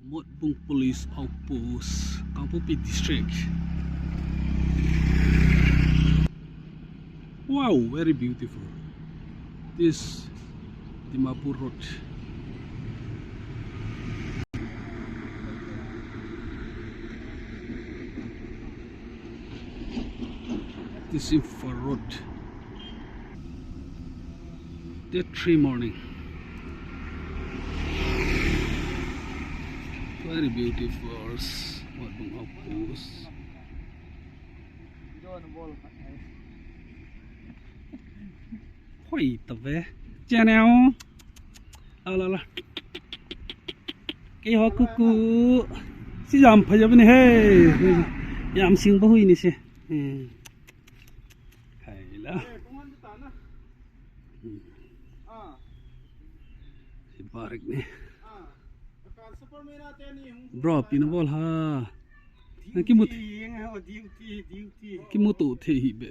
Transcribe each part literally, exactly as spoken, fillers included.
Motbung Police Outpost, Kangpokpi District. Wow, very beautiful. This Dimapur Road. This is for road. Day three morning. Very beautiful. Motbung Outpost. Hoi tave. Channel. Ala la. Keiho kuku. Si jam phai jam ni he. Jam sing ba hui ni si. Hmm. Khai la. Hmm. Si barik ni. Bro, pina bol ha. Nang kimu thei. Duty, duty. Kimu to thei hi be.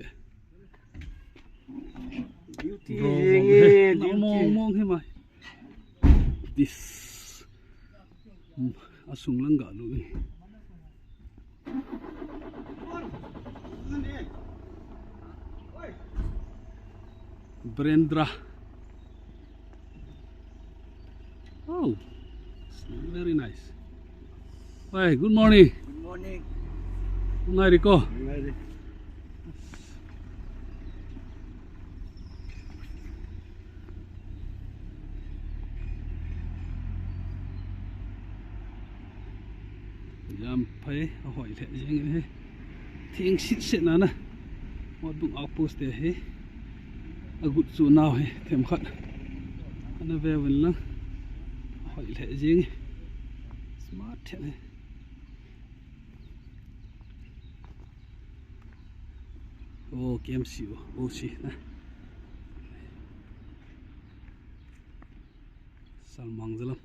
Duty, bro, mong he. Mong, mong he mai. This. Hmm, asung lang ga lu ni. Brendra. Oh, it's very nice. Hi, good morning. Good morning. Ngai ri ko. Ngai ri. Jam phai, ahoi lheh jeng in ahi. Theng sitset na na. Motbung Outpost te hi. Agut chu nau hi, themkhat. Ana ve uvin lang. Ahoi lheh jeng. Smart lheh ahi. O, K M C O, O C na. Salmang Jalam.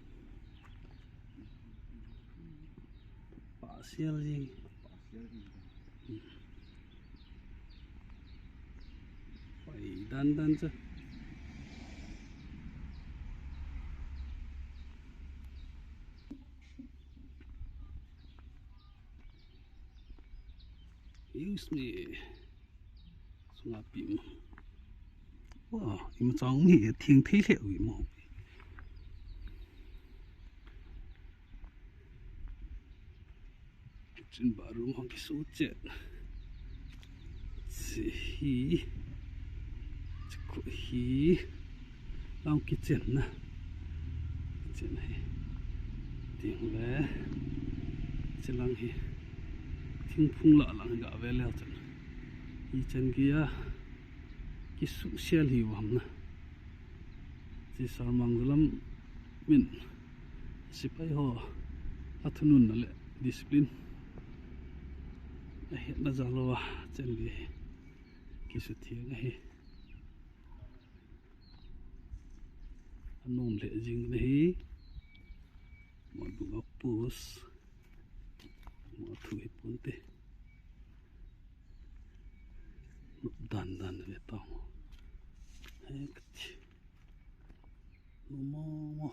Pasial jing. Pai dan dan cha. Use me. Sunga pi ma. Wow, ima chang ni thing thei lheh ui mo. Chin barum hong kisu chet. Chi hi. Chi khu hi. Lang kitchen na. Kitchen hi. Ting le. Chi lang hi. Thingphung la lang ga ve le chan. Hi chan kia. Kisu sial hi vam na. Chi Salmang Jalam min. Sipai ho. Athunun na le discipline. Ahet na jalo a. Chan kia hi. Kisu thiang ahi. Anom lheh jing na hi. Motbung Outpost. Mo thu hi pun te. Nop dan dan ve tao. He kati. Nop mo mo.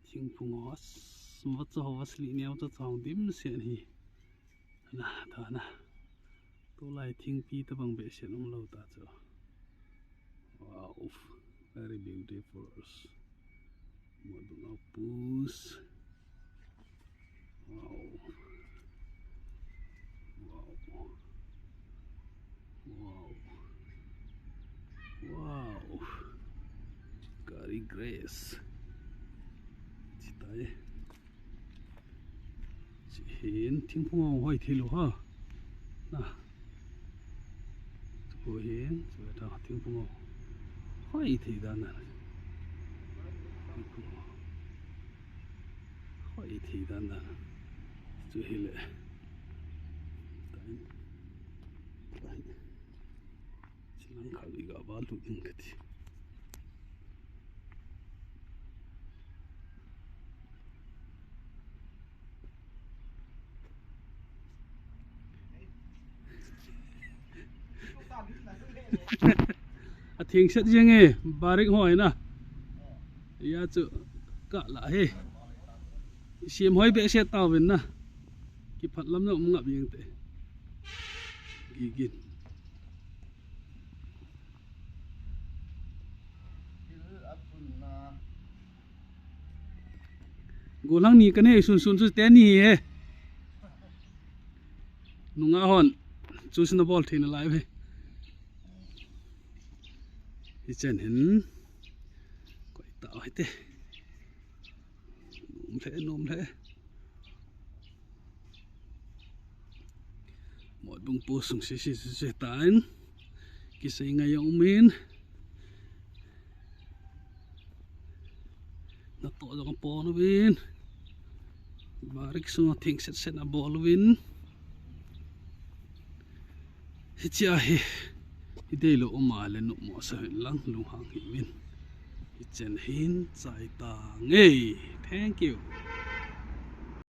Thingphung ho. Vacha ho vasli neo cha chang dim se hi. Na, ta na. Tulai thingpi tabang behseh um lou ta chu. Wow, very beautiful. Motbung Outpost. Wow. Wow. Wow. Wow. Gari Grace. Chitai. Chi hin thingphung hong hoi thei lou ha. Na. Chu hin, chu ta thingphung hong hoi thei dan na. Thingphung hong hoi thei dan na. Chu hi le. Ta hin. Ta hin. Chilang khat i ga va lut ding kati. Atheng set jeng e, barik hoi na. Ia chu kala hi. Sim hoi behseh tauvin na. Kiphat lam na um ngap jeng te. Gigin. Gollhang ni kanei sunsun chu teni hi he. Nungah hon chu sina bol theina lai ve. Hichen hin. Koi ta hoi te. Nom le, nom le. Motbung po sung sisi sisi tan. Kisei ngai jong umin. Natoh jong apon uvin. Barik sunga thing set set abol uvin. Hichea hi. Hi deilou um a le numo sa hin lang lunghang hih uvin. Hichen hin chai tange. Thank you.